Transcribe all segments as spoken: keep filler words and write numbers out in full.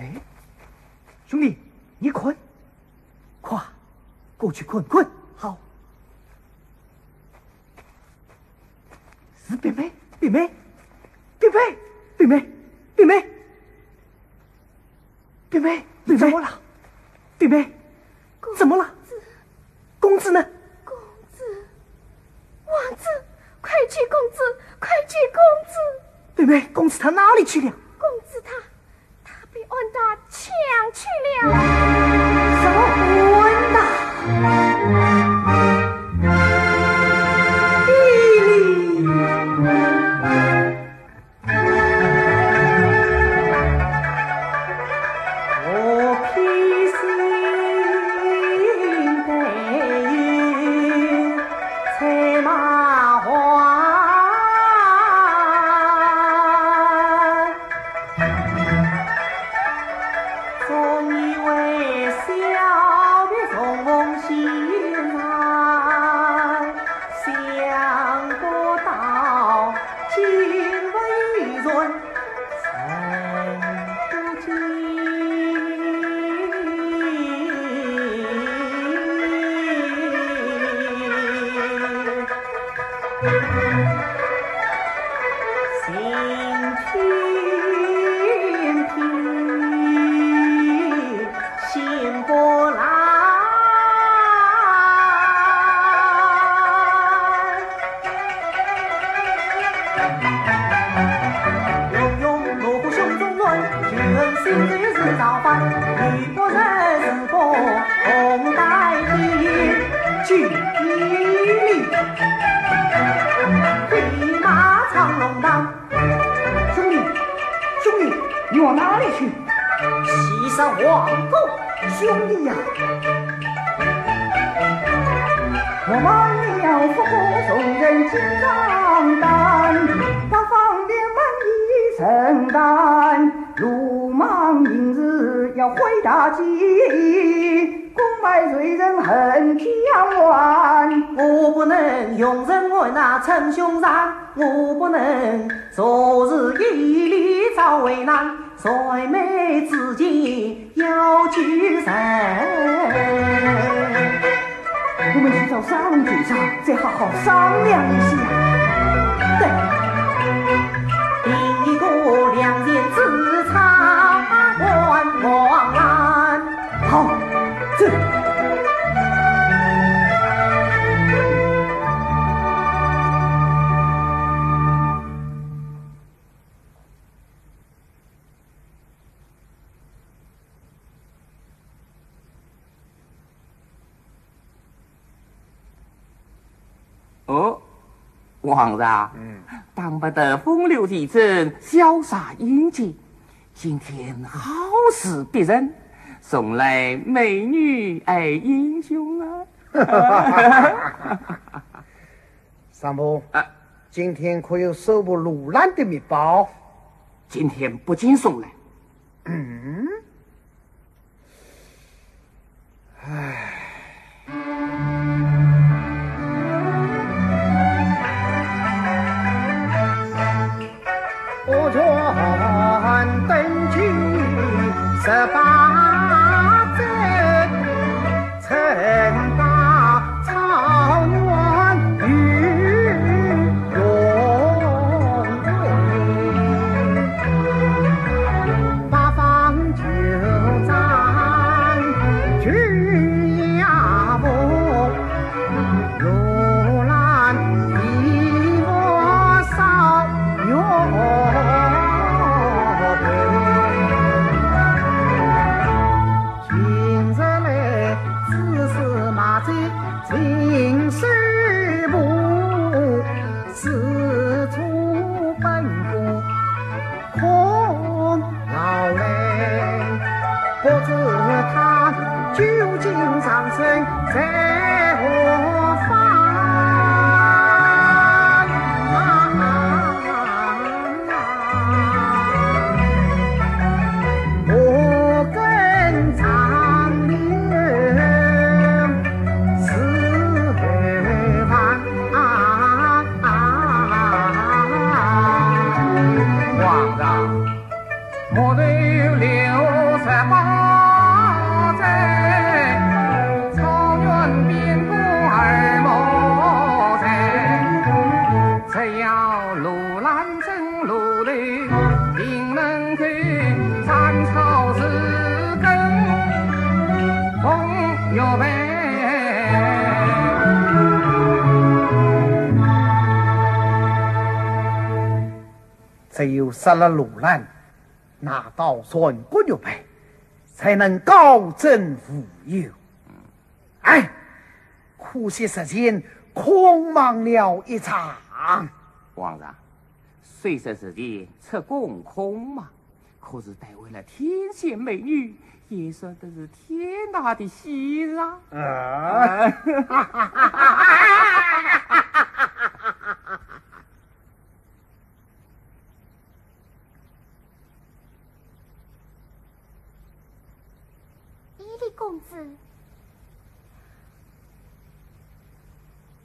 哎，兄弟，你困？快，过去困困。好。是表妹，表妹，表妹，表妹，表妹，表妹，怎么了？表妹，怎么了？公子呢？公子，王子，快救公子，快救公子！表妹，公子他哪里去了？公子他，他被安达抢去了。什么安达？兄弟，兄弟，你往哪里去？西山王公。兄弟呀！我们去找沙龙酒商，再好好商量一下。对。好，走。哦，王爷，嗯。当不得风流奇人，潇洒英俊。今天好事逼人，送来美女爱英雄啊。三伯，啊。今天可有收获罗兰的密报？今天不见送来。嗯？唉。只有杀了罗兰，拿到全国玉佩，才能高枕无忧。哎，可惜时间空忙了一场。皇上，虽说时间出宫空忙，可是带回了天仙美女，也算得是天大的喜事啊。啊。伊犁公子，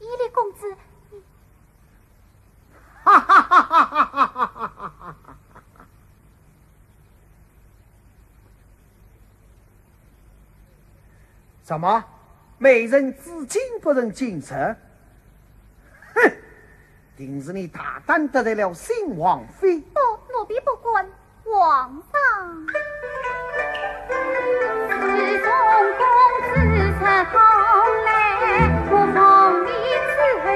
伊犁公子，你……哈哈哈哈哈哈！什么？美人至今不曾进城？哼！ 定是你大胆得罪了新王妃。哦，奴婢不敢，皇上。自从公子出宫来，我奉命伺候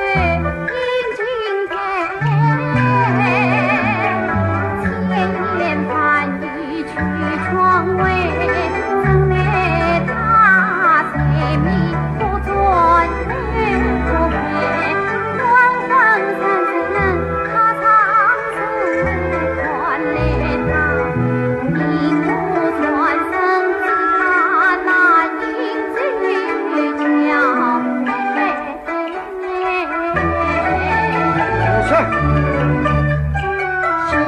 饮金台，千言万语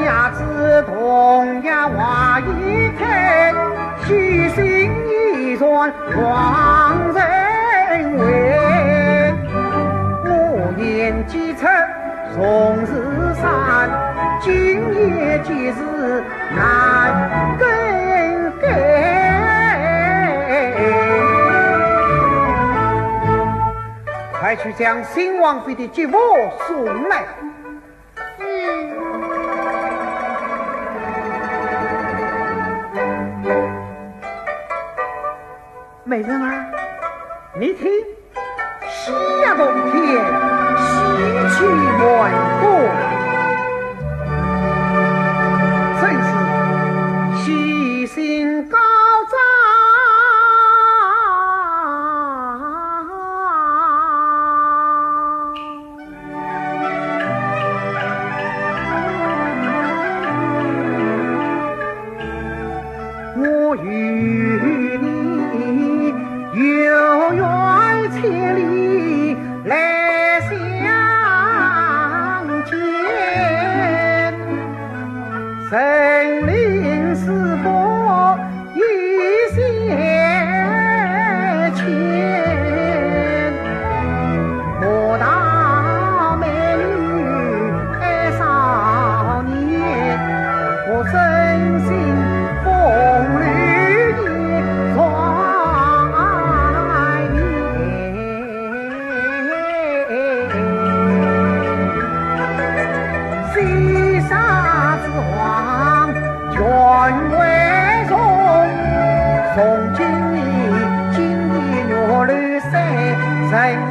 下至童养花一开，喜讯已传望人回。我年纪轻从事山，今夜吉时难更改。 快去将新王妃的吉服送来。是。美人儿，你听，喜乐同天，喜气满宫，真是喜 新高照。我与你有缘千里来相见。 神灵师傅一线牵，莫道美女爱少年，我真心风流的少年。 西山之王权为重，从今以今的玉楼三人啊。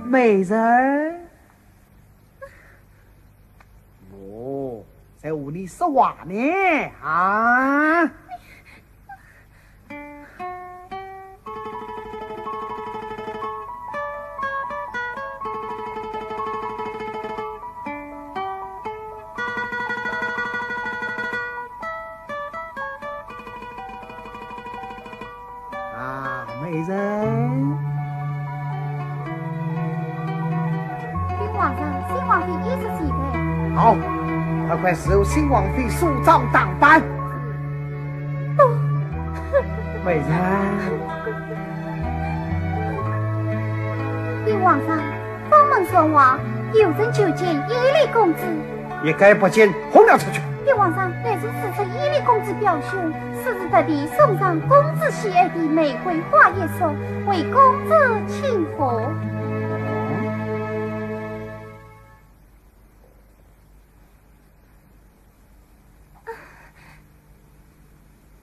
美人儿。 哦，在和你说话呢，啊？啊，美人。禀皇上，新王妃已是齐备。好，快快侍候新王妃梳妆打扮。不。美人。禀皇上，方门传话，有人求见伊犁公子。一概不见，轰了出去。禀皇上，那是自称伊犁公子表兄， 私自特地送上公子喜爱的玫瑰花一束，为公子请贺。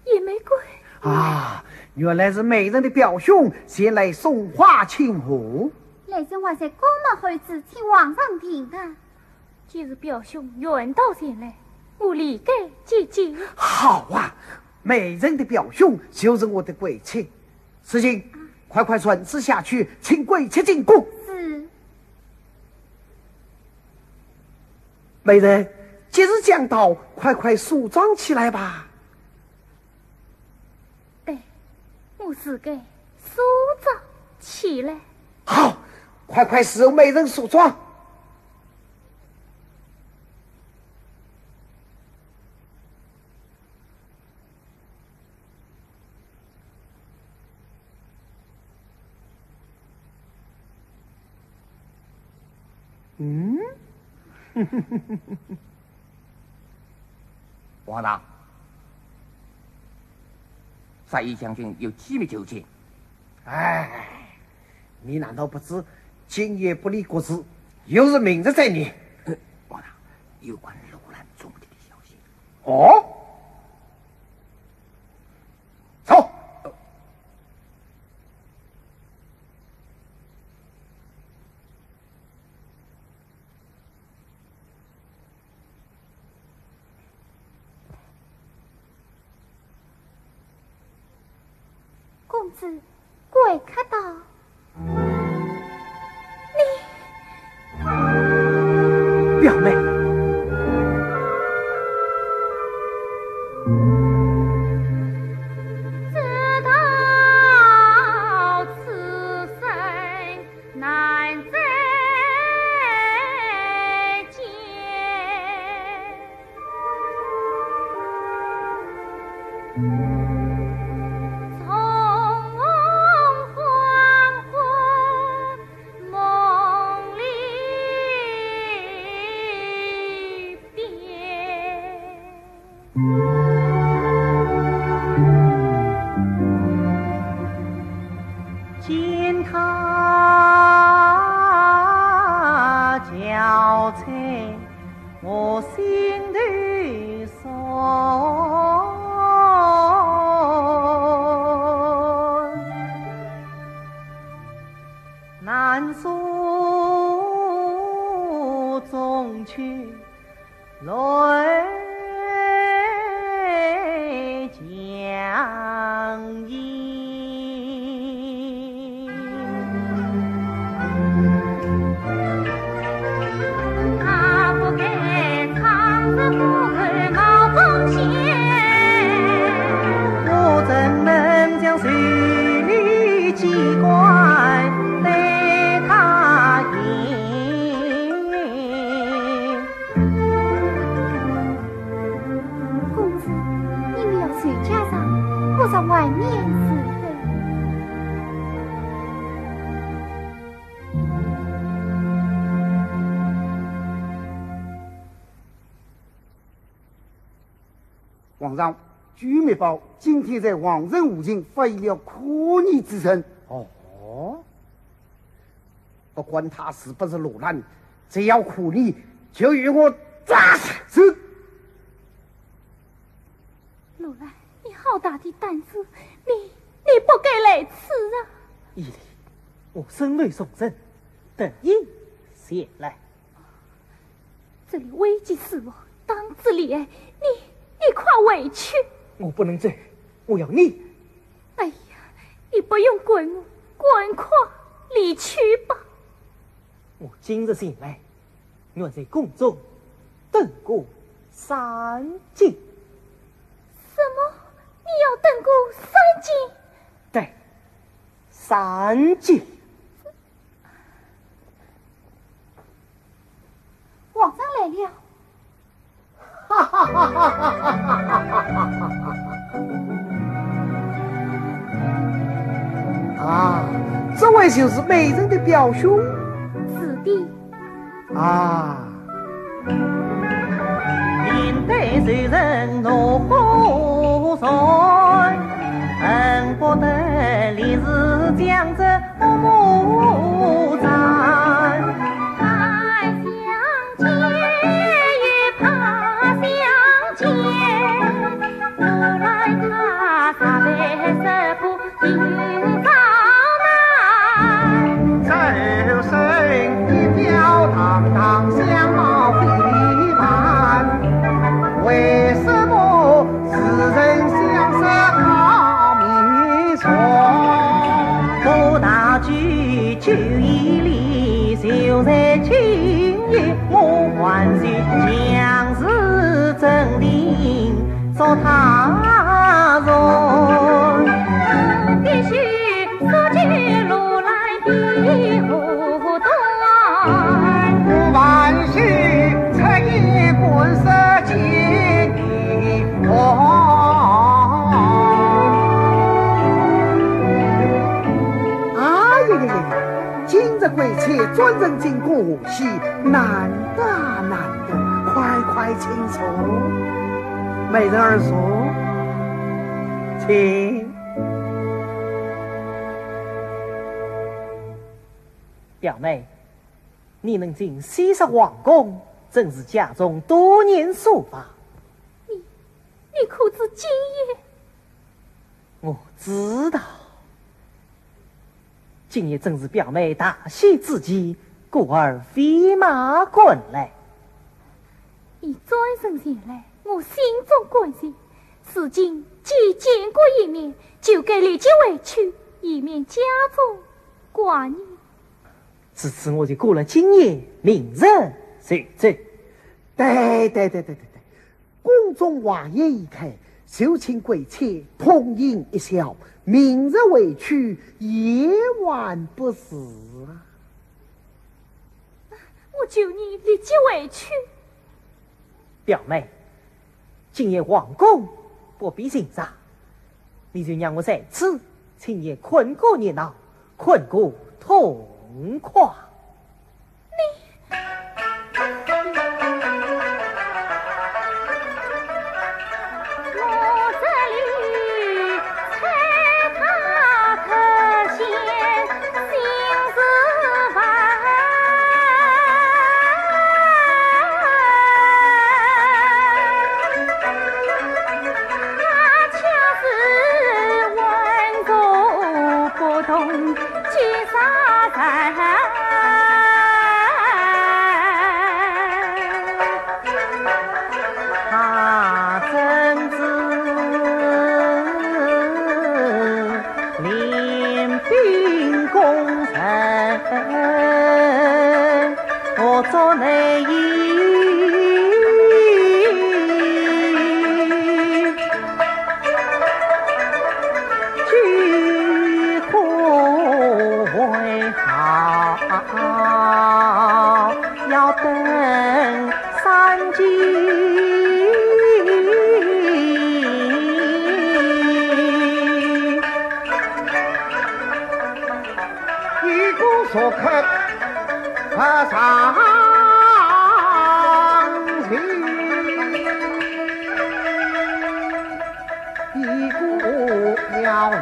野玫瑰。啊，原来是美人的表兄前来送花请贺。来生还在过门后子，请皇上定夺。既是表兄远道前来，我理该接见。好啊，美人的表兄就是我的贵戚。世情，快快传旨下去，请贵戚进宫。是。美人，既是讲道，快快梳妆起来吧。 对，我自该梳妆起来。好，快快侍候美人梳妆。嗯？ 王大，杀一将军有机密求见。哎，你难道不知今夜不理国事，又是明日再理？王大，有关楼兰中的消息。哦？走。 公子，贵客到。你……表妹。 公子，你们要随家上，我在外面伺候。 皇上，据密报，今天在皇城附近发现了可疑之人。哦，不管他是不是楼兰，只要可疑，就与我抓住。是。 楼兰，你好大的胆子，你，你不该来此啊！依礼，我身为重臣，特意前来。这里危急四伏，当之无礼，你，你快回去！我不能走，我要你。哎呀，你不用管我，赶快离去吧。我今日前来， 愿在宫中等个三更。什么？你要等个三更？对，三更。皇上来了。 啊，这位就是美人的表兄。是的。啊。就一礼，就在今夜，我还是强词镇定做他人。必须说起路来的后端。我万事出言，本是见你。 哎呀呀呀呀！今日贵妾专程进宫贺喜，难得啊难得，快快请坐。美人儿坐，请。表妹，你能进西室皇宫，真是家中多年所望。你，你可知今夜？ 我知道，今夜正是表妹大喜之期，故而飞马赶来。你转身前来，我心中感激，如今既见过一面，就该立即回去，以免家中挂念。如此我就过了今夜，明日就走。对，对，对，对，对，对。 宫中话音已开，就请贵妾痛饮一宵，明日回去也晚不迟啊。我求你立即回去。表妹，今夜皇宫不必寻找， 你就让我在此，今夜困个热闹，困个痛快。你，我这里猜他可先。 他真是练兵功臣，我做内应，聚会好，要登 三更。一个说客不上情，一个要留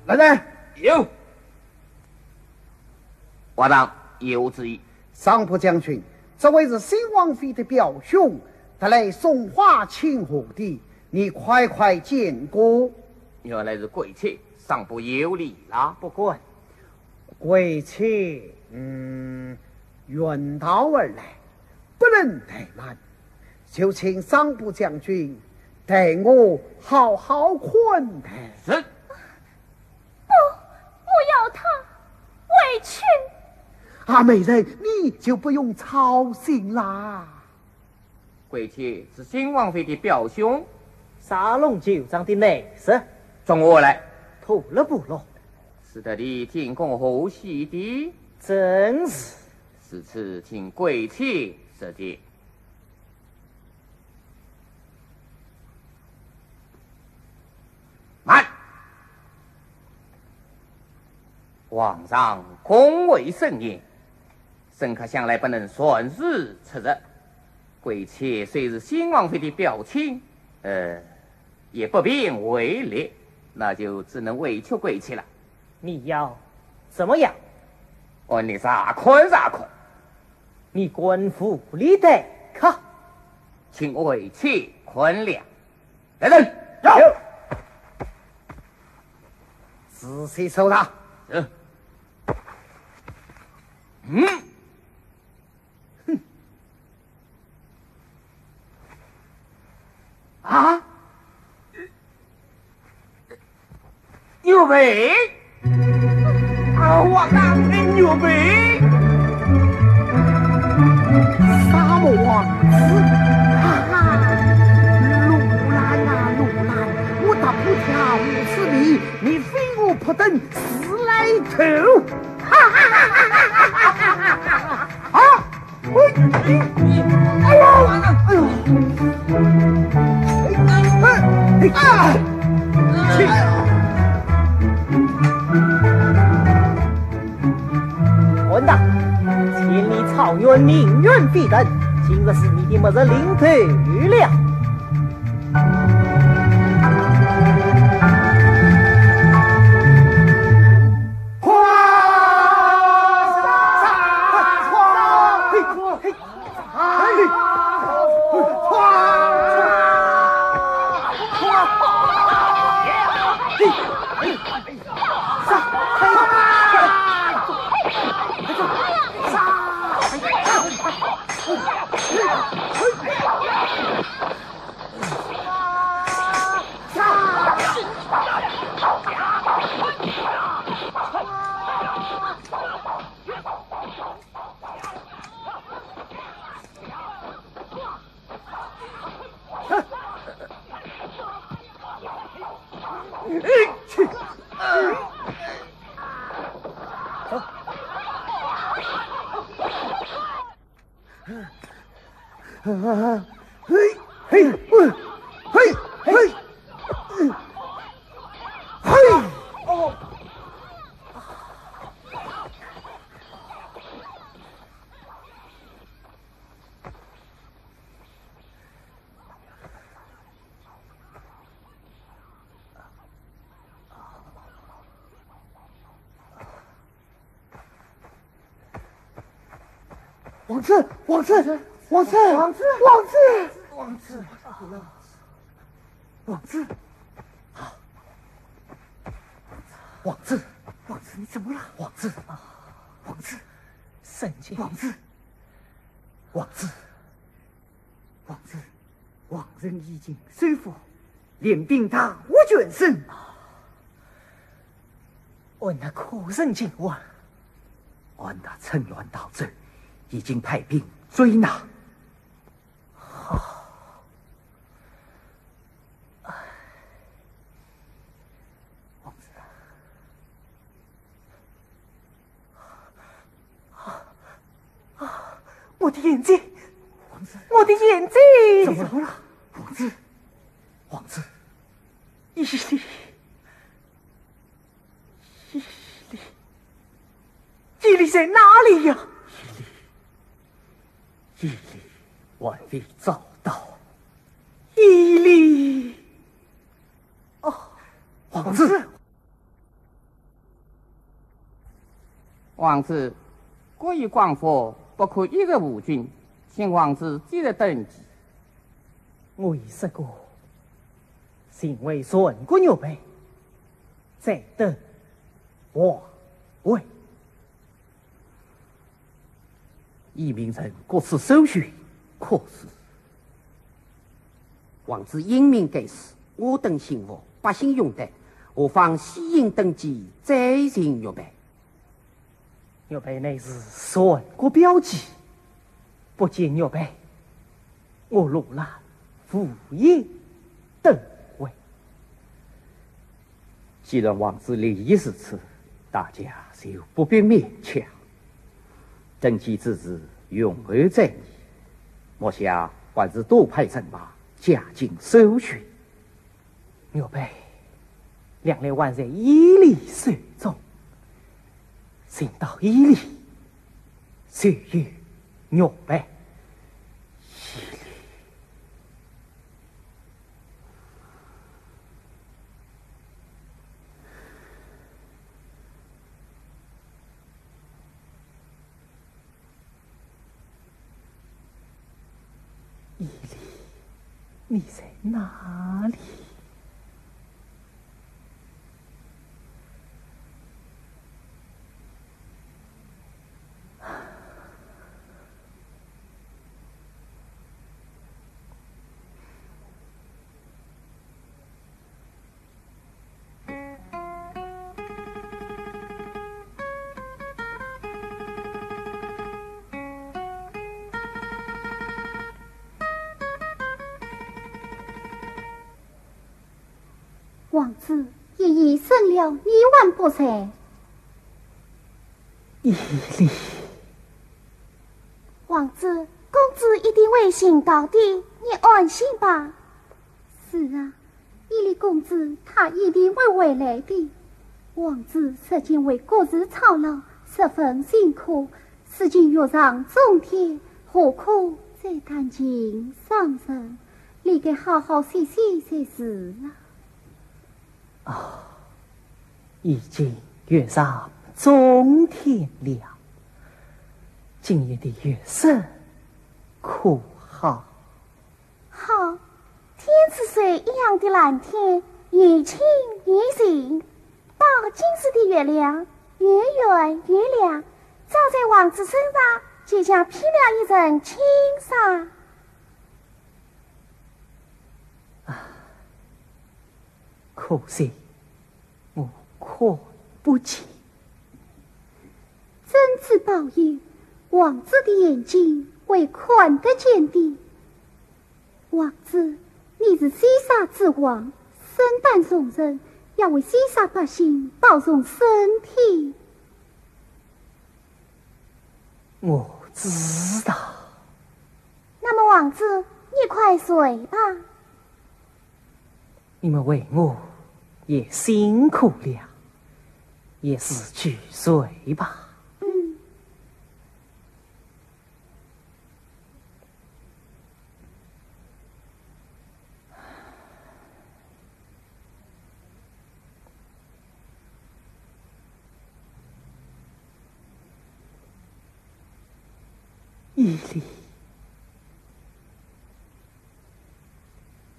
来人！有。 皇上有旨意。上部将军，这位是新王妃的表兄，特来送花请贺的，你快快见过。原来是贵妾，上部有礼啦。不敢。贵妾，嗯，远道而来，不能怠慢，就请上部将军代我好好款待。是。 不，不要他回去。啊，美人，你就不用操心啦。贵戚是新王妃的表兄，沙龙酒庄的内侍，从何来？土勒部落，使得你进宫贺喜的，正是。如此，请贵戚入见。 慢！皇上恭维盛宴，圣客向来不能擅自出入。贵戚虽是新王妃的表亲，呃，也不便违例，那就只能委屈贵戚了。你要怎么样？哦，你查看查看。你官府里的客，请贵戚看了。 来人！有。仔细搜查。是。嗯。哼。啊？ 玉佩？啊，我讲的玉佩？沙漠王子，哈哈，罗兰啊，罗兰，我踏破铁鞋无觅处，你非我不可，死来头！哈哈哈哈哈哈哈哈！啊！ 哎呦，哎呦，哎呦，哎，哎，啊！混蛋，千里草原，命运非等，今日是你的末日临头了。 嘿，嘿，嘿，嘿，嘿。王子，王子，王子，王子，王子，王子，王子，王子，王子，你怎么了？王子，王子，圣驾，王子，王子。 王子，王仁已经收服，练兵大获全胜。俺那可曾尽完？俺那趁乱逃走，已经派兵追拿。好。唉。王子。 我的眼睛，王子，我的眼睛！怎么了？王子，王子，伊犁，伊犁，伊犁在哪里呀？伊犁，伊犁还未找到。伊犁，哦，王子。 王子，国已光复，不可一日无君，请王子即日登基。我已说过，成为全国玉佩，再登皇位。 已命人各处搜寻，可是王子英明盖世，我等幸福，百姓拥戴，何妨喜迎登基，再寻玉佩？玉佩乃是全国标记，不见玉佩，我罗兰无以登位。既然王子立意如此，大家就不必勉强。登基之事，云后再议，目下还是多派人马，加紧搜寻。 玉佩，两粒还在伊犁手中，寻到伊犁，就有玉佩。伊犁。 伊犁，你在哪里？ 王子，夜已深了，你还不睡？伊犁。王子，公子一定会寻到的，你安心吧。是啊，伊犁公子他一定会回来的。王子如今为国事操劳，十分辛苦，如今欲上中天，何苦再谈情伤人？理该好好歇息才是啊。哦，已经欲上中天了，今夜的月色可好？ 好，天似水一样的蓝天，又清又净，到今时的月亮，又圆又亮，照在王子身上，就像披了一层轻纱。啊，可惜，我看不见。真知宝玉，王子的眼睛会看得见的。 王子，你是西夏之王，身担重任，要为西夏百姓保重身体。我知道。那么，王子，你快睡吧。你们为我也辛苦了，也是去睡吧。嗯。 伊犁，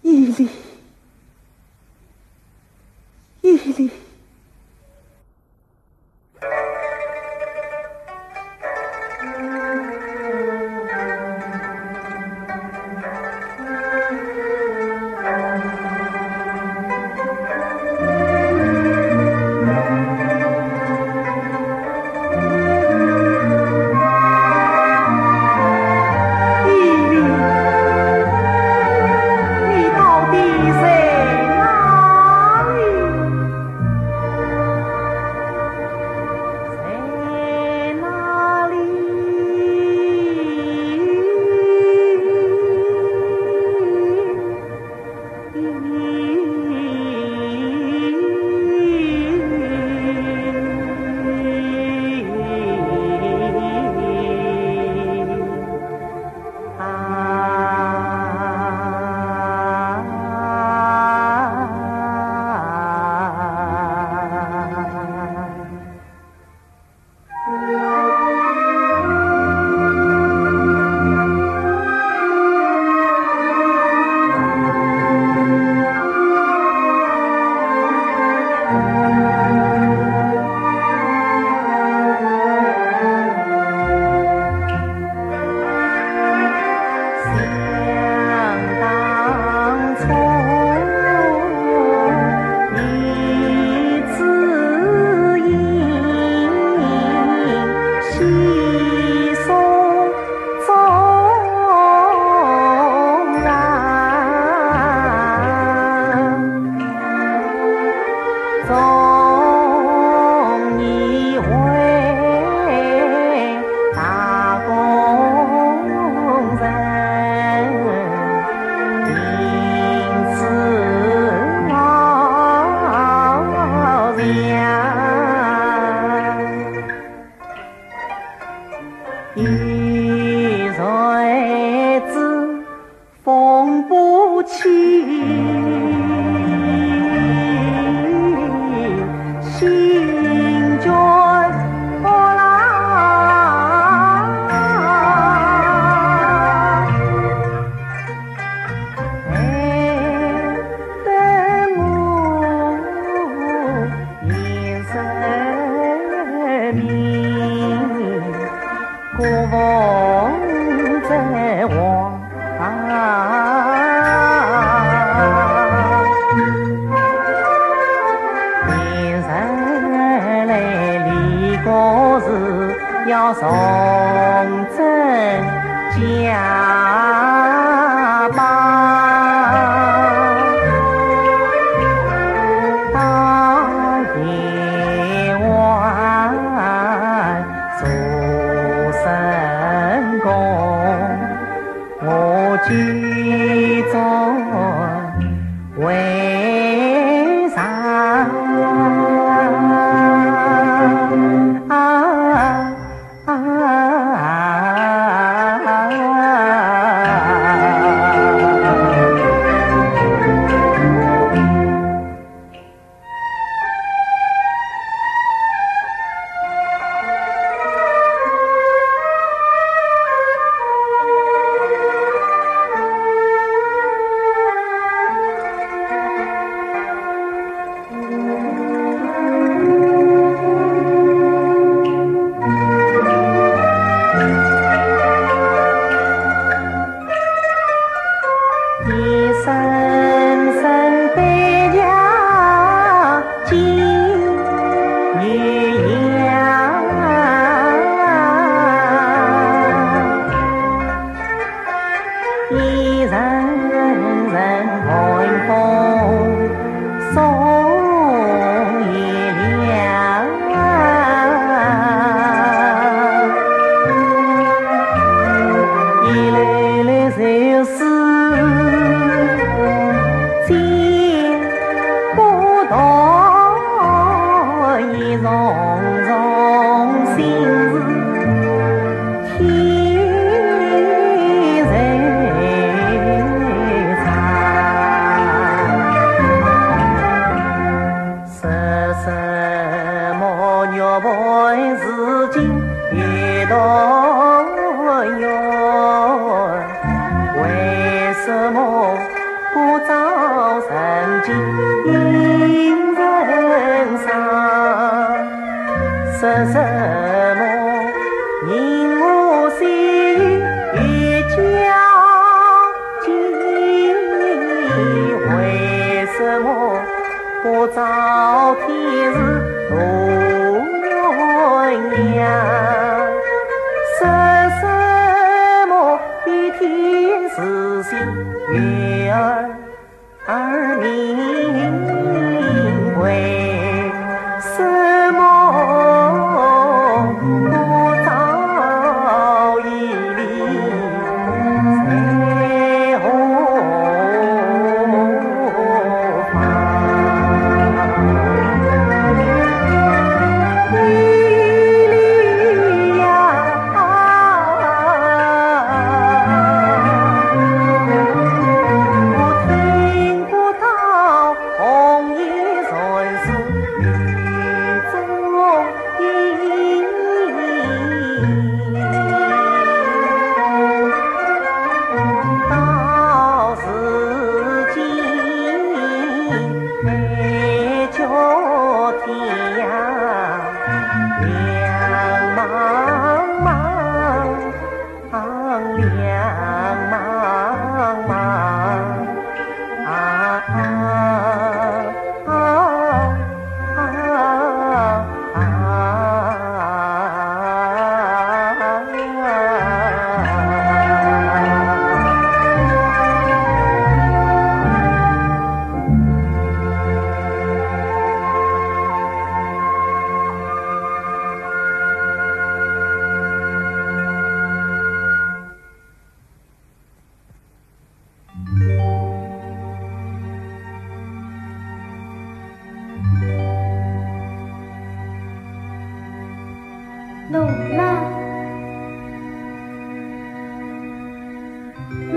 伊犁，伊犁。一阵阵风波起，心卷波浪。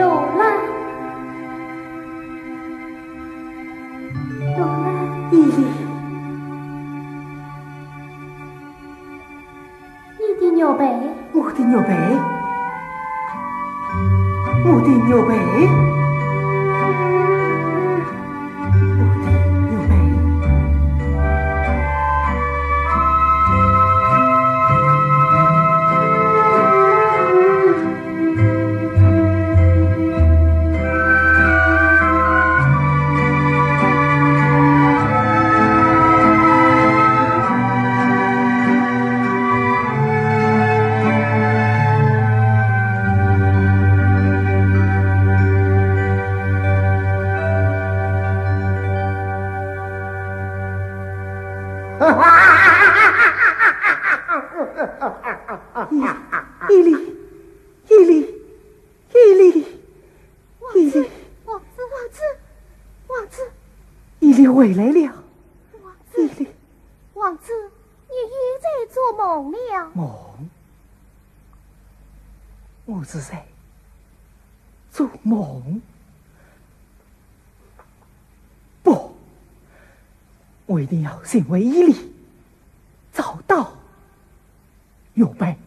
有了，有了。伊犁。 你的玉佩。我的玉佩。我的玉佩。我的玉佩。 伊犁，伊犁，伊犁，伊犁。王子，王子，王子。伊犁回来了。王子，伊犁。王子，你又在做梦了。梦？我是在做梦？不，我一定要寻回伊犁，找到玉佩。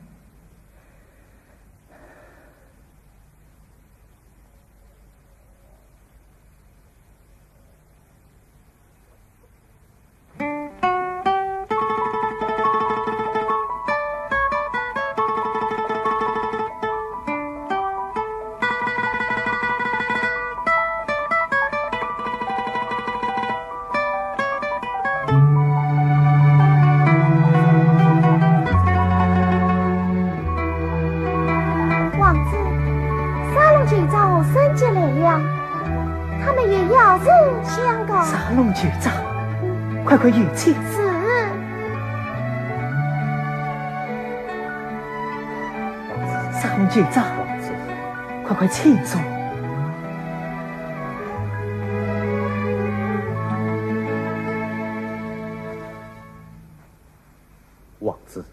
王子，沙龙酒造和沈杰来了，他们有要事相告。沙龙酒造，快快有请。是。沙龙酒造，快快请坐。 王子，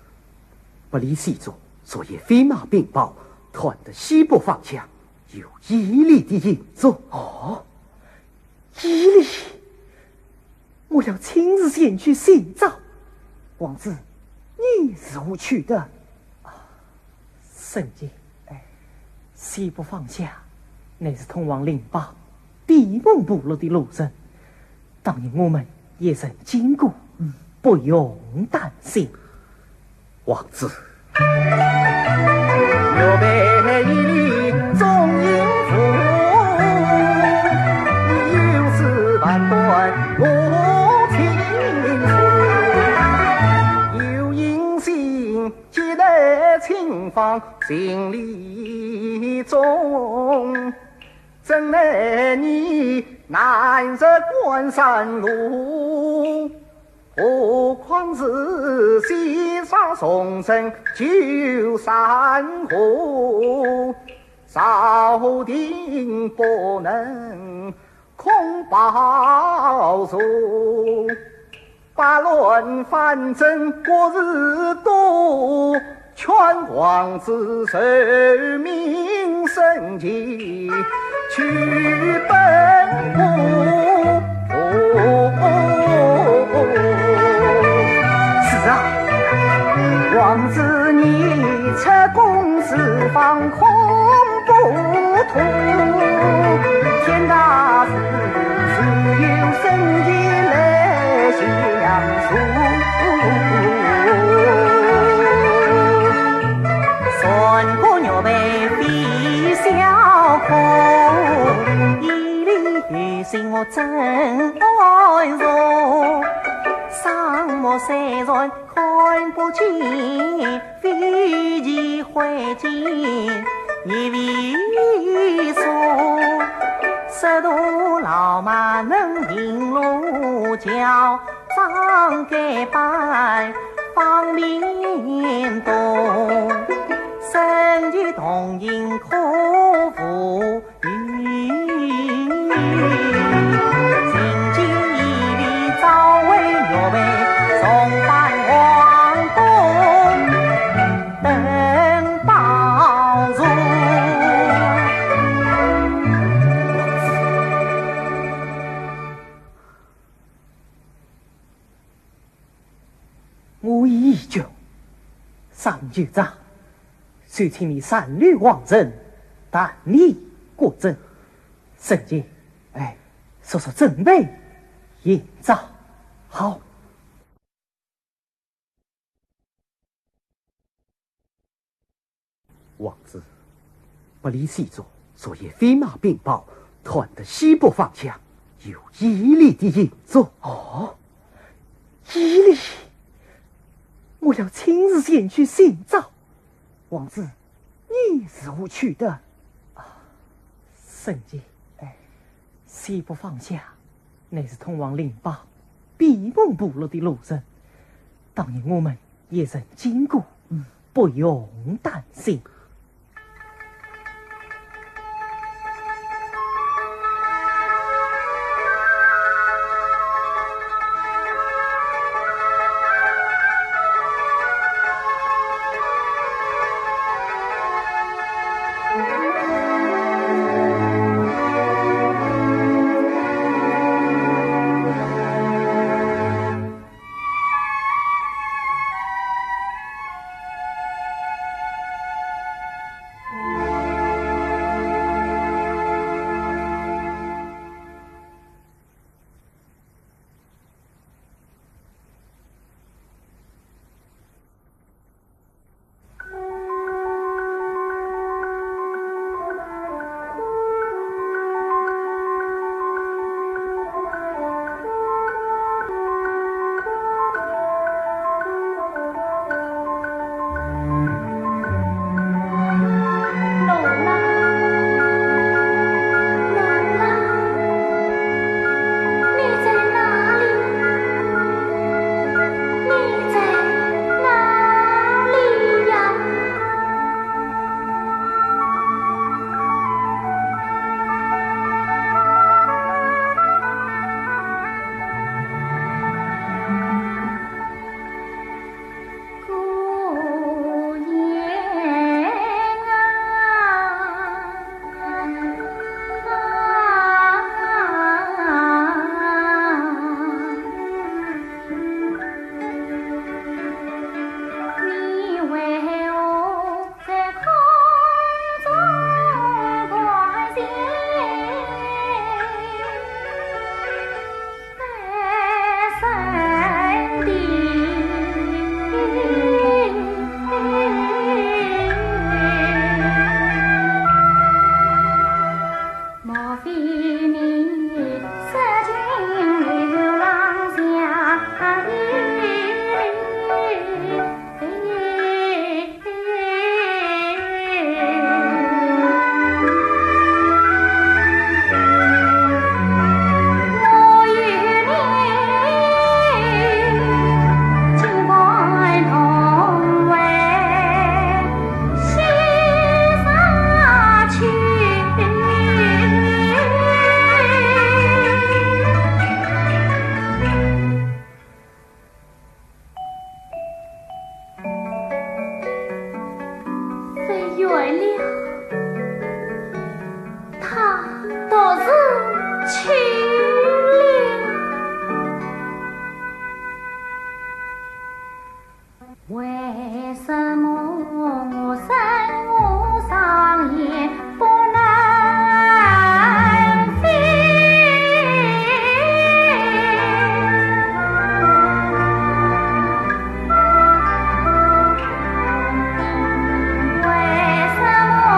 百里西族昨夜飞马禀报，传得西北方向有伊犁的行踪。哦，伊犁，我要亲自前去寻找。王子，你如何取得？沈杰，哎，西北方向乃是通往邻邦地蒙部落的路程，当日我们也曾经过，嗯，不用担心。王子，是啊，王子你出宫是访孔 不通，天大事，自有沈杰来相助。山高玉佩非小可，伊犁有信我真安然。沙漠山川 看不见，飞骑挥剑一飞速。赤兔老马能平路桥，张该板方便动。身骑铜印可无 登宝座。三舅丈，就请你三路王臣，代你国政。沈杰，哎，速速准备迎召。好。 王子，百里奚族昨夜飞马禀报，传得西北方向有伊犁的行踪。哦，伊犁，我要亲自前去寻找。王子，你如何取得？啊，沈杰，哎，西北方向乃是通往灵宝、闭门部落的路程，当年我们也曾经过，嗯，不用担心。飞远了，他独自去了。为什么我生我上也不能飞？ 为什么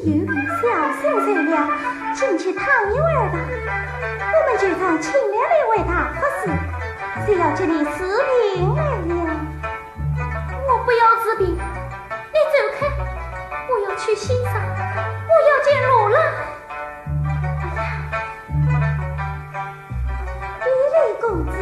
有礼小心罪了，进去堂里儿吧。我们就当请了那位大法师，是要给你治病来了。我不要治病，你走开！我要去西山，我要见罗兰。哎呀，伊犁公子。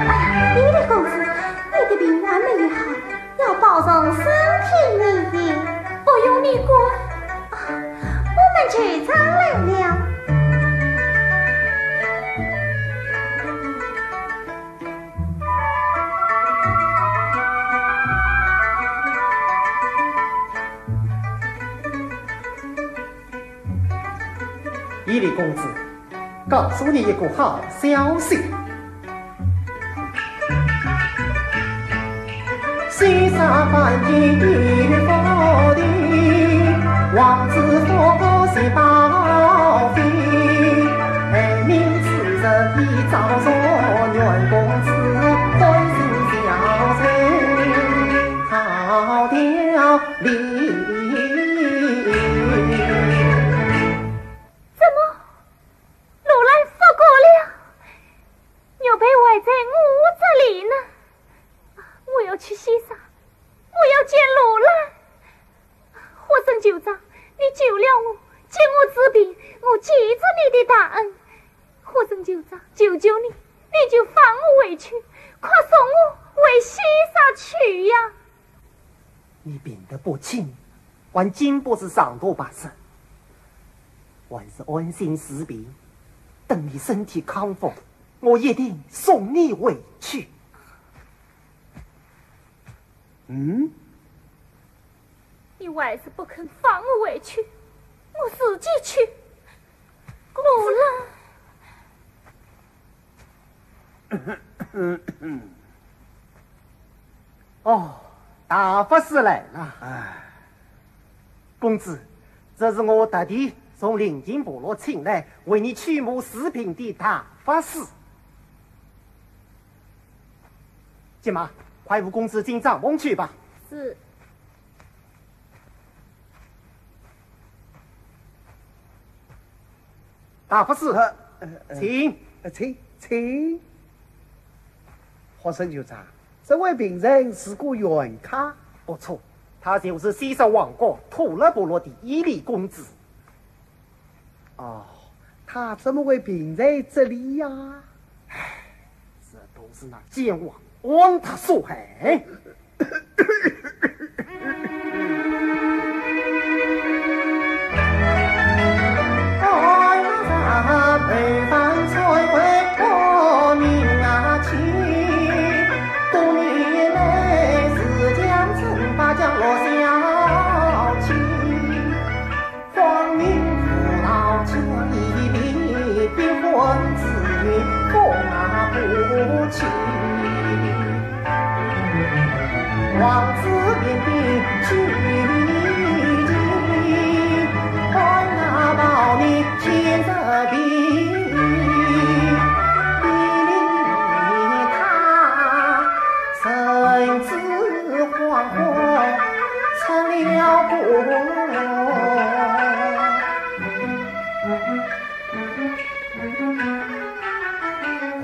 哎呀，伊犁公子，你的病还没有好，要保重身体呢。不用你管。啊，我们就上来了。 伊犁公子，告诉你一个好消息。怎么？罗兰复活了？玉佩还在我这里呢。我要去西山，我要见罗兰。火神酋长，你救了我，给我治病，我记着你的大恩。火神酋长，求求你，你就放我回去，快送我回西山去呀！你病得不轻，还经不起长途跋涉，还是安心治病，等你身体康复，我一定送你回去。 嗯？你还是不肯放我回去，我自己去。罗兰。哦，大法师来了。哎。公子，这是我特地从灵隐部落请来为你驱魔治病的大法师。 金妈，快扶公子进帐房去吧。是。大法师，呃，呃，请。呃，请，请。火神酋长，这位病人是个原客。不错，他就是西山王国土勒部落的伊犁公子。 哦，他怎么会病在这里呀？唉，这都是那奸王安达所害。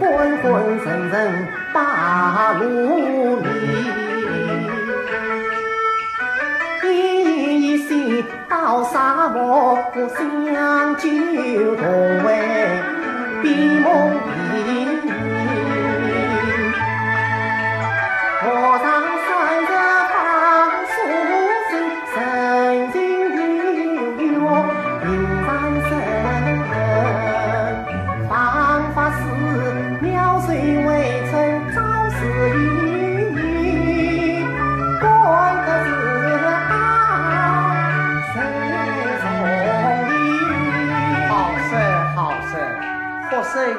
昏昏沉沉把路里，依稀到沙漠相救同为闭目。 好生，好生，好生。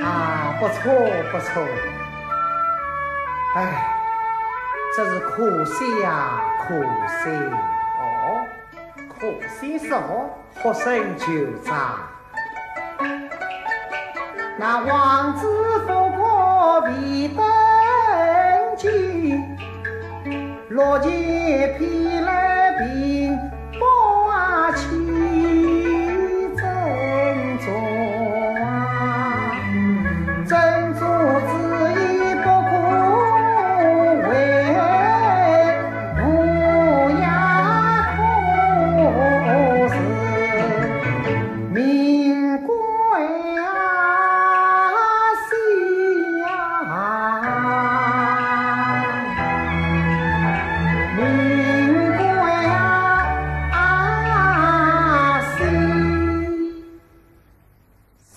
啊，不错，不错。哎，真是可惜呀，可惜。哦，可惜什么？学生就差。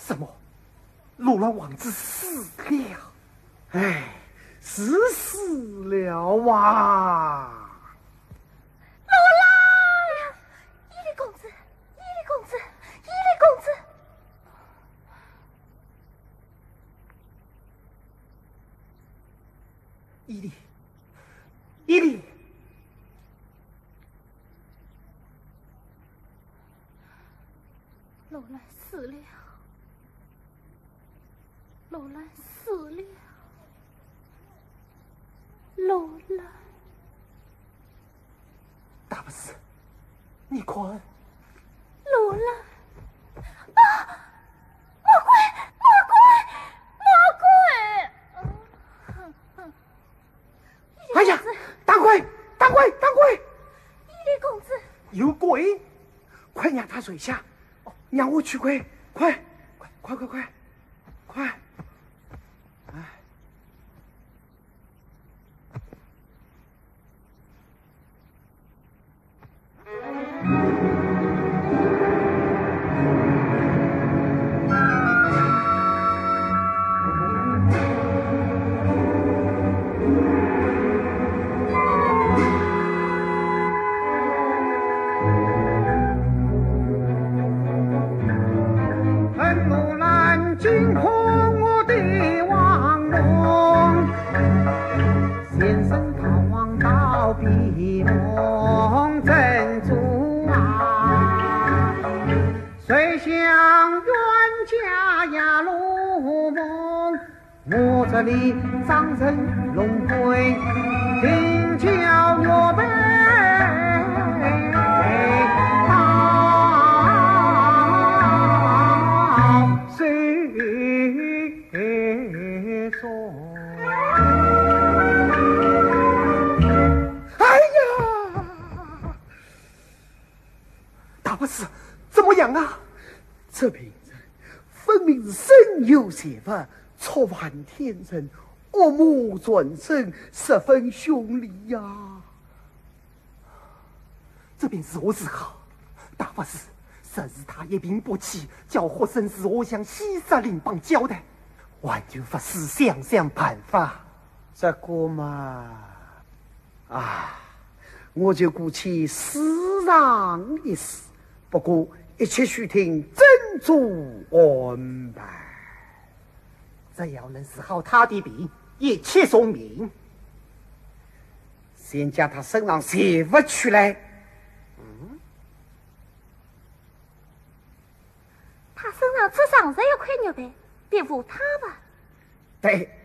什么？罗兰王子死了？哎，是死了啊！ 罗兰！伊犁公子，伊犁公子，伊犁公子！伊犁，伊犁！罗兰死了，罗兰死了，罗兰。 大不死，你看。罗兰。啊！魔鬼！魔鬼！魔鬼！哎呀，打鬼！打鬼！打鬼！伊犁公子。有鬼？快让他跪下！哦，让我驱鬼！快，快，快，快，快！快！哎。这病人分明是身有邪物，触犯天伦，恶魔缠身，十分凶厉呀。这便如何是好？大法师，若是他一病不起，叫学生如何向西沙林邦交代？还求法师想想办法。这个嘛， 啊，我就姑且试上一试，不过一切须听斟酌安排。只要能治好他的病，一切从命。先将他身上邪物取来。嗯？他身上只剩下一块玉佩，别无他物。 对，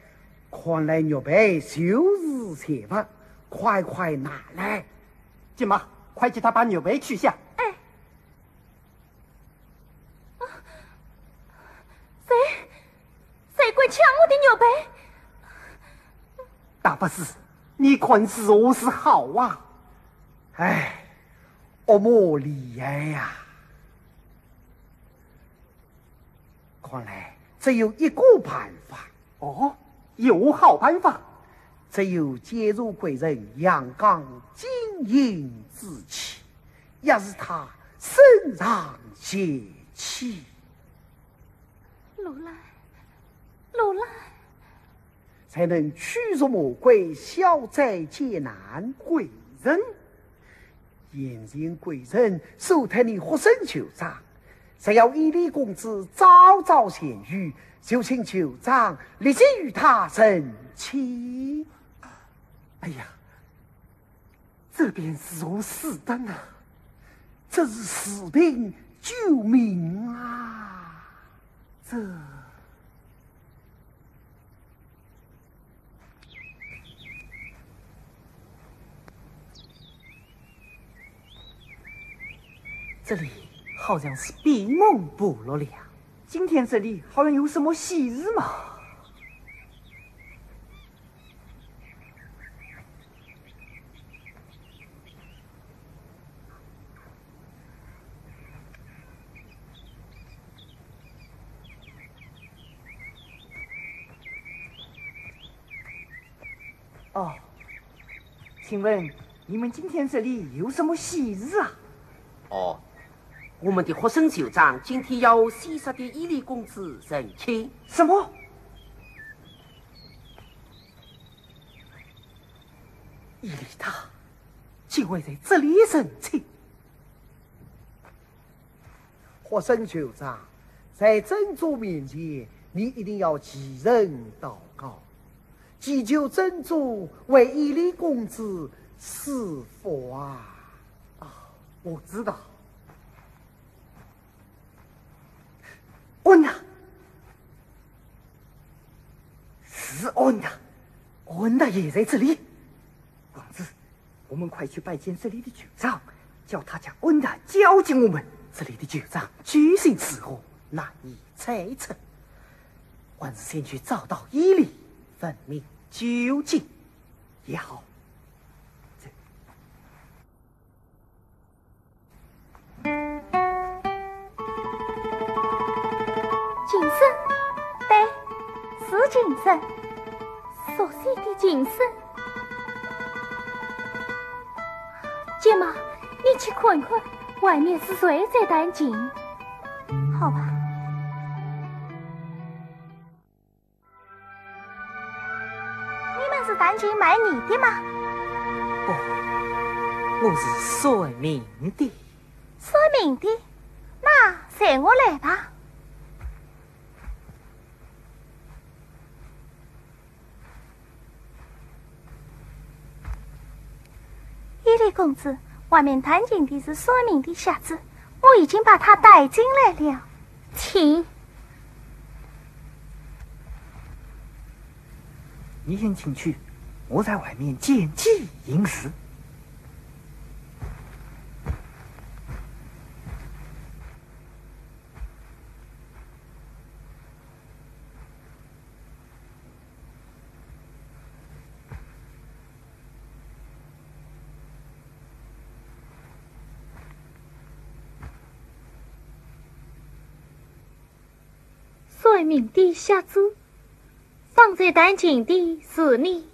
看来玉佩就是邪物，快快拿来。金毛，快替他把玉佩取下。哎。啊，谁，谁敢抢我的玉佩？大法师，你看如何是好啊？哎，恶魔厉害呀！ 看来只有一个办法。哦，有何好办法？只有借助贵人阳刚金印之气，压制他身上邪气。如来，如来。 才能驱逐魔鬼，消灾解难。贵人？眼前贵人是太师学生酋长，只要伊犁公子招招贤婿，就请酋长立即与他成亲。哎呀， 这便如何使得呢？这是治病救命啊！这……这里好像是闭门不露了。今天这里好像有什么喜事嘛？ 哦，请问你们今天这里有什么喜事啊？哦，我们的学生酋长今天要西沙的伊犁公子成亲。什么？伊犁他竟会在这里成亲？ 学生酋长，在真主面前，你一定要祈神祷告，祈求真主为伊犁公子赐福啊！啊，我知道。安娜，是安娜，安娜也在这里。公子， 我们快去拜见这里的酋长，叫他将安娜交给我们。这里的酋长居心如何，难以猜测。还是先去找到伊犁，问明究竟也好。这……金身？对，是金身。 熟悉的琴声。舅妈，你去看看，外面是谁在弹琴？好吧。你们是弹琴卖艺的吗？不，我是算命的。算命的？那随我来吧。 伊犁公子，外面弹琴的是算命的瞎子，我已经把他带进来了。请。你先进去，我在外面见机行事。算命的瞎子，方才弹琴的是你。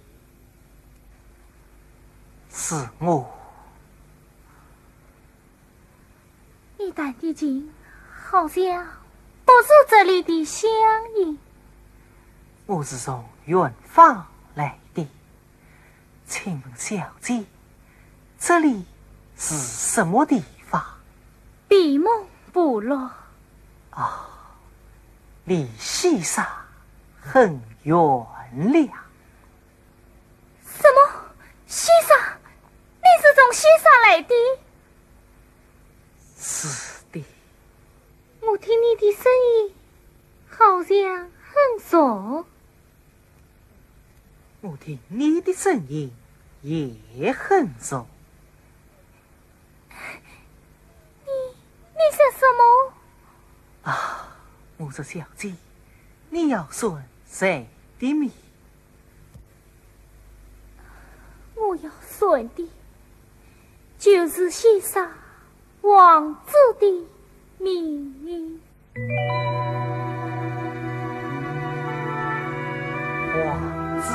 是我。你弹的琴好像不是这里的乡音。我是从远方来的。 请问小姐，这里是什么地方？闭门部落。啊，离西沙很远了。什么？西沙？你是从西沙来的？是的。我听你的声音好像很熟。 我听你的声音也很熟。你，你说什么？啊，我说小姐，你要算谁的命？我要算的，就是西沙王子的命。 王子。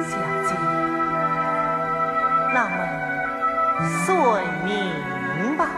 小姐，那么算命吧。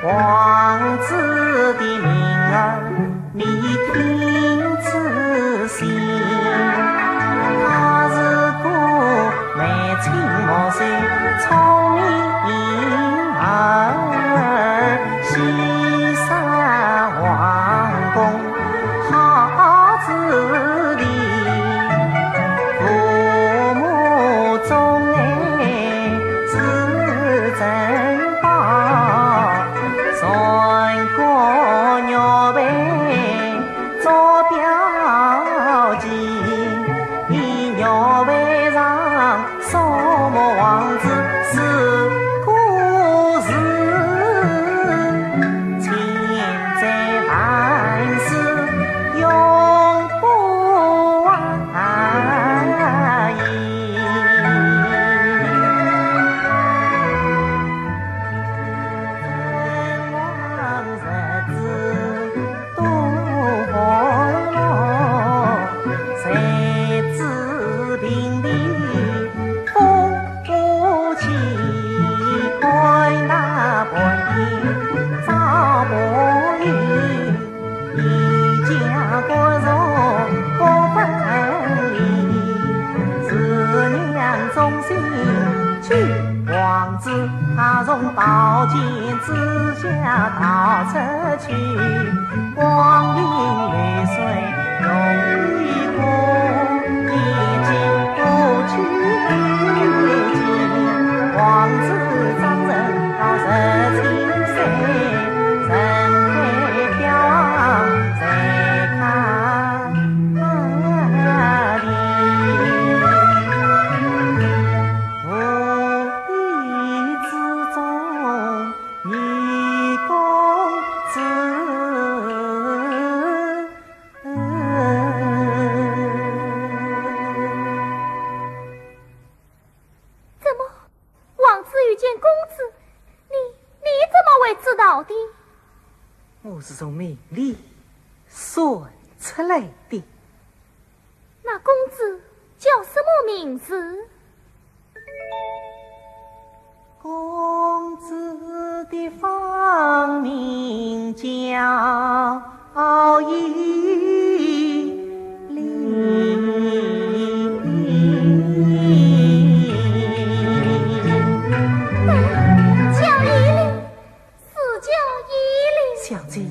王子的名儿你听仔细，他是个眉清目秀、聪明儿，西山皇宫 好子弟，父母钟爱是珍宝，传国玉佩做标记，你玉佩上 什么王子是故事，千载万世永不忘矣。往日子 都欢乐，谁知平地不服气，看那半边照不平，一家各族各分离，是娘忠心 去，王子他从宝剑之下逃出去，光阴流水容易过，已经不去不及。王子张成到十七岁，人配标王在他 无意之中，遇公子。怎么，王子遇见公子？你，你怎么会知道的？我是从梦里算出来的。 那公子叫什么名字？公子的芳名叫伊犁。对，叫伊犁。 是叫伊犁。小姐，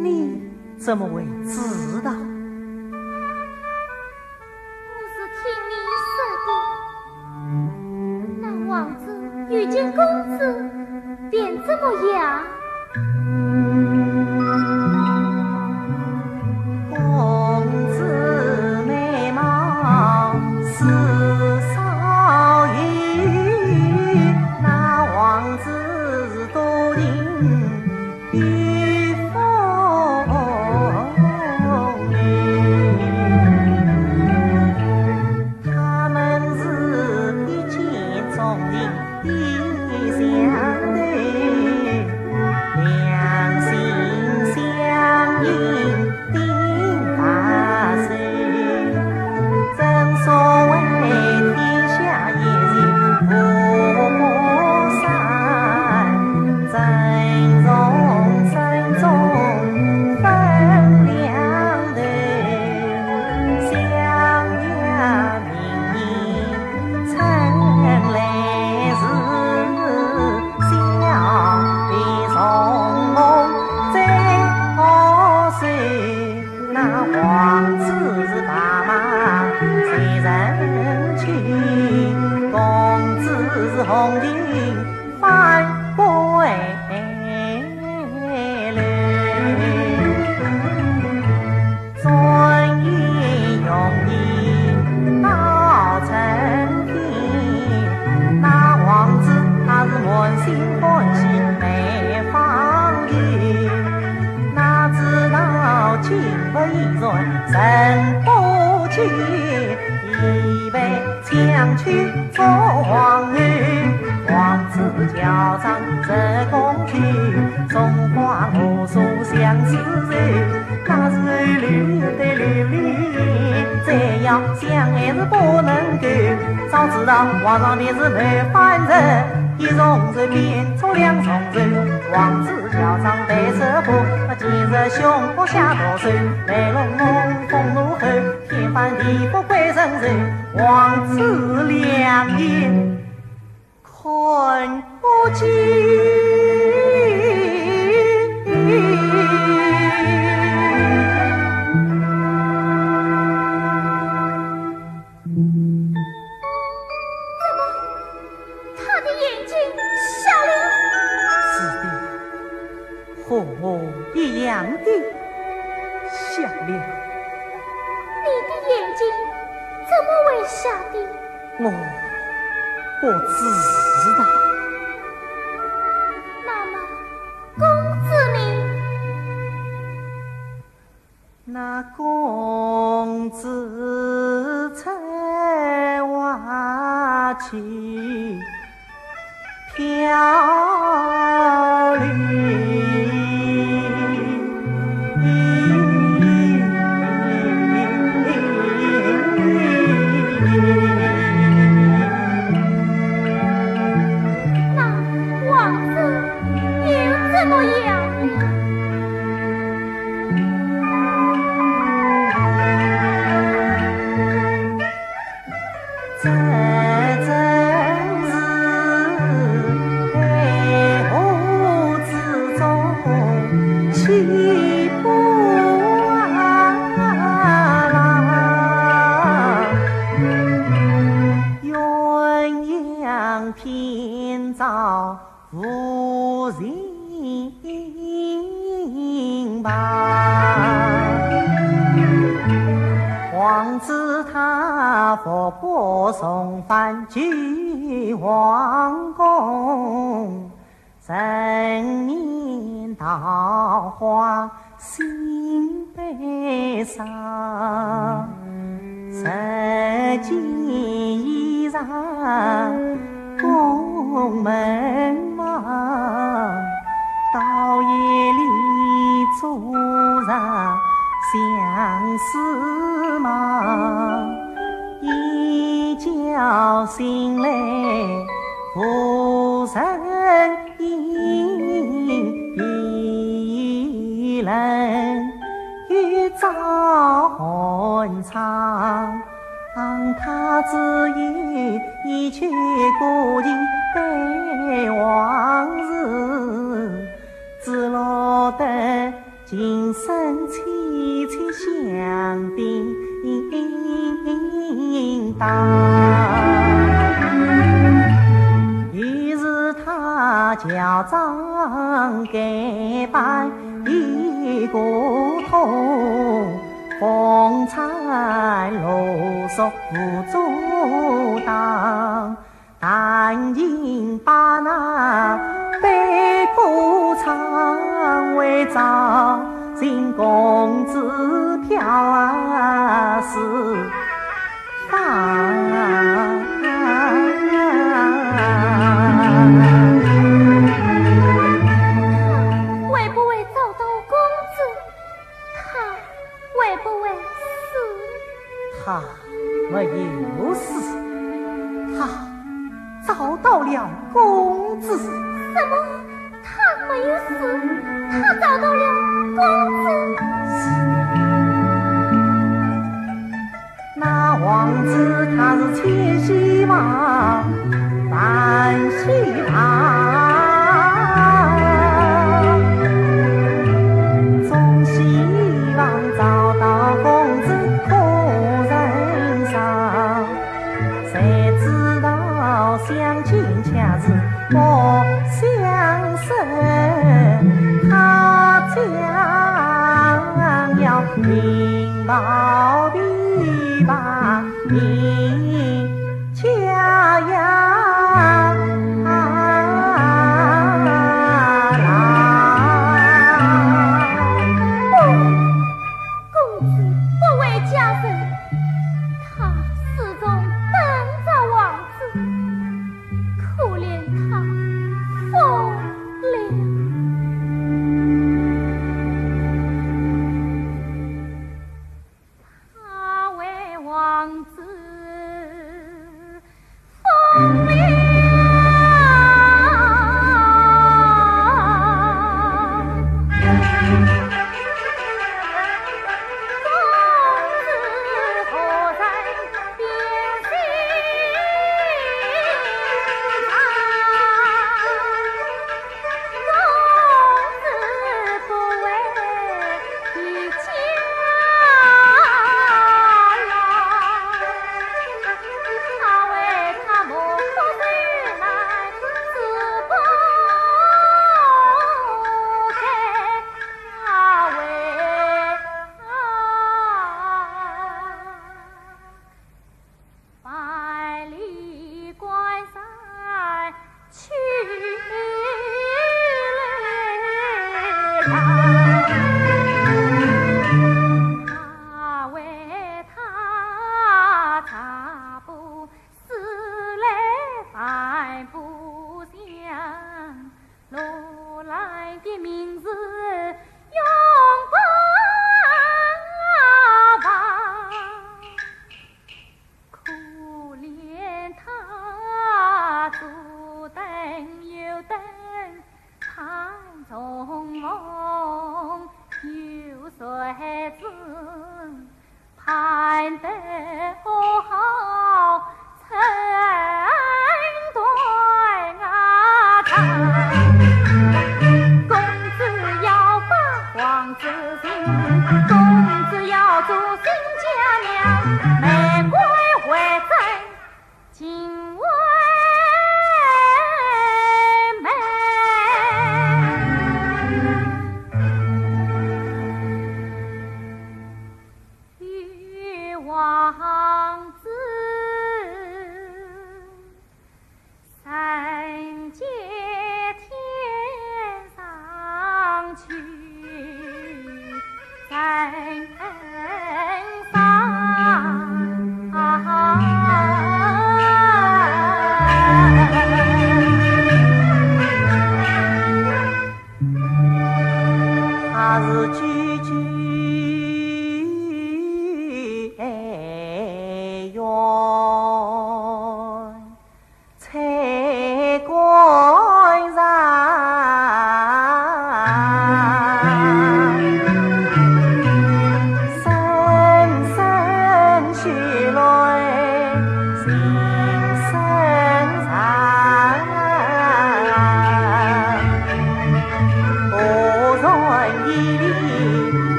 你怎么会知道？我是听你说的。那王子遇见公子，便怎么样？公子美貌似少有，那王子 多情与风流。他们是一见钟情意相投，两心相印 定白首。正所谓天下有情无不散，珍重珍重分两头，相约明年春来时，小弟从容再好说。 那王子是白马随人去，公子是红巾翻归楼。转眼容易到春天，那王子他是满心欢喜没放弃。 哪知道情不愿转身不去，已被抢去做皇后。王子乔装入宫去，松花无数相思愁。那时候流对流离，再要想还是不能够。早知道皇上便是谋反人，一重手变做两重手，王子乔装扮成婆，今日凶恶下毒手，来弄我风怒吼，天翻地覆归人手，王子两眼看不见。他的眼睛瞎了。是的，和我一样的瞎了。你的眼睛怎么会瞎的？我不知道。那么，公子呢？那公子在外去漂流。那王子又怎么样了？ 这真是爱河之中起波浪，鸳鸯天造 无情吧。王子他福薄重返旧皇宫，人面桃花 心悲伤，拾件衣裳宫门望，到夜里做着相思梦，一觉醒来无人 应，鼻冷又遭寒霜。他只有一曲古琴悲往事，只落得 琴声凄凄响叮当。于是他乔装改扮一个童，风餐露宿无处当。 弹琴把那悲歌唱，为找寻公子飘四方。会不会找到公子？他 会不会死？他没有死，他找到了公子。什么？他没有死，他找到了公子。是的，那王子他是千希望，万希望。 总希望找到公子可人赏，谁知道相亲却是不相识，他将要另抱琵琶 离家呀。不，公子不为家人，他始终等着王子，可怜他疯了。他为王子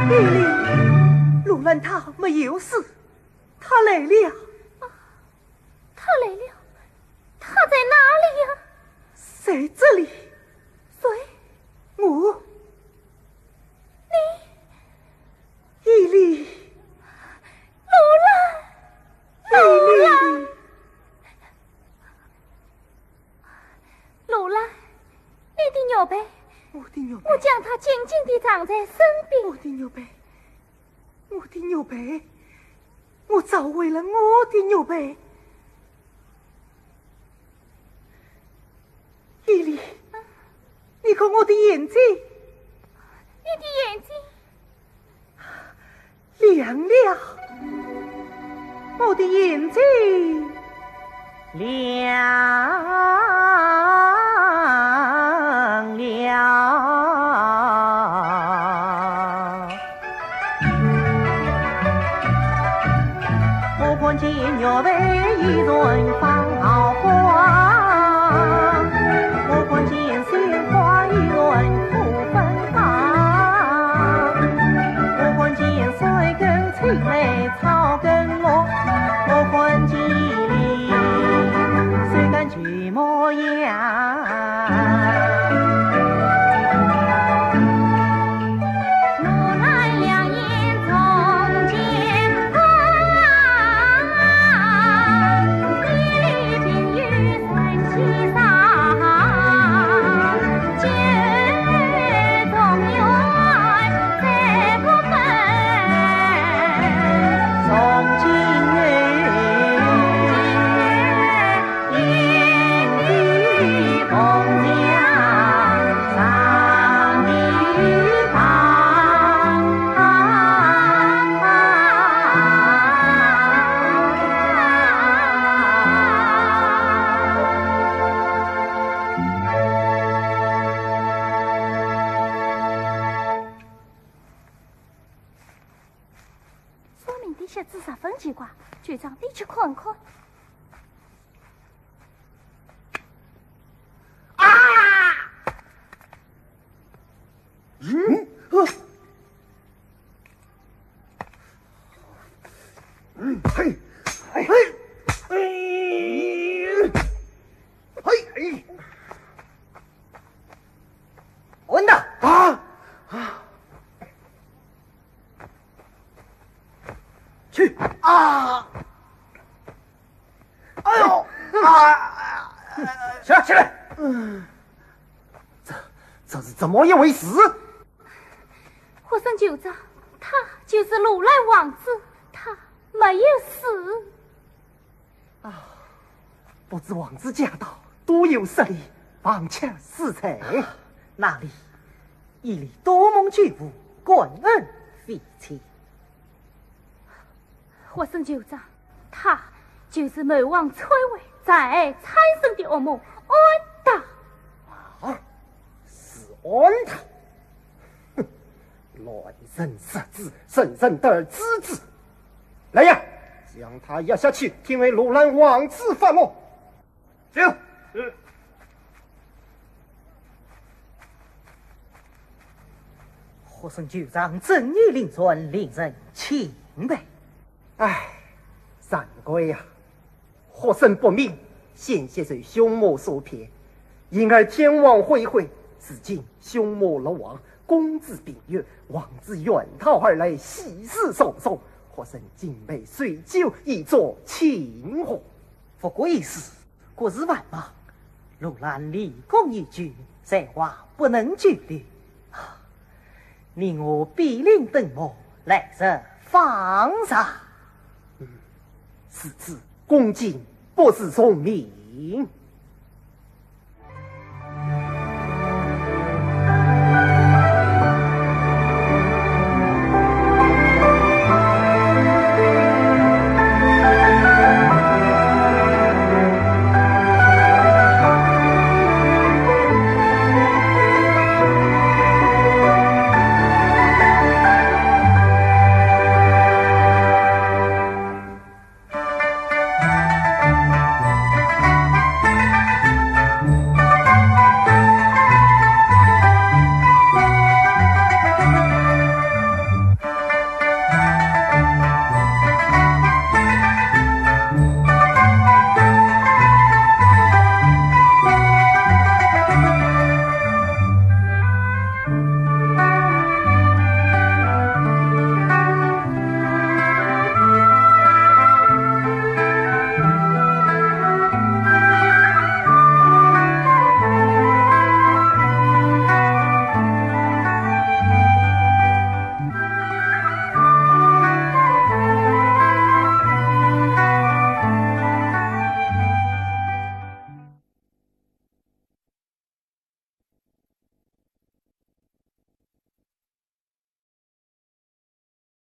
丽丽，罗兰他没有死，他来了。啊，他来了？他在哪里呀？在这里。谁？我。你？丽丽。罗兰。丽丽。罗兰。 罗兰，你的玉佩。我的玉佩。我将它紧紧地藏在身边。我的玉佩，我的玉佩，我找回了我的玉佩。丽丽，你看我的眼睛。你的眼睛？ 亮了，我的眼睛亮了。我看见玉佩依然放光，我看见鲜花依然 不芬芳。我看见山根青梅草根绿，我看见你，谁敢去模样？我那两眼中间 说明的写字十分奇怪，局长，你去看看。啊！嗯？啊！嗯，嘿，嘿，嘿，嘿，嘿。 混蛋！啊！啊！去！啊！哎呦！啊！起来，起来！嗯，这，这是怎么一回事？霍森酋长，他就是罗兰王子，他没有死。 啊，不知王子驾到，多有失礼，望请恕罪。哪里，一礼多蒙救护，感恩非浅。霍森酋长，他就是谋王篡位，在爱产生的恶魔安达。啊，是安达。 哼，乱臣贼子，人人得而诛之。来呀，将他押下去，听候罗兰王子发落。走。是。霍森酋长正义临川，令人钦佩。唉，惭愧呀， 霍森不明，险些受凶魔所骗，因而天网恢恢。如今凶魔落网，公主病愈，王子远逃而来，喜事重重，霍森敬陪随救，以作庆贺。不过一时，国事繁忙，罗兰立功已久，在外不能久留。啊，你我比邻等睦，来日方长。嗯，如此恭敬，不如从命。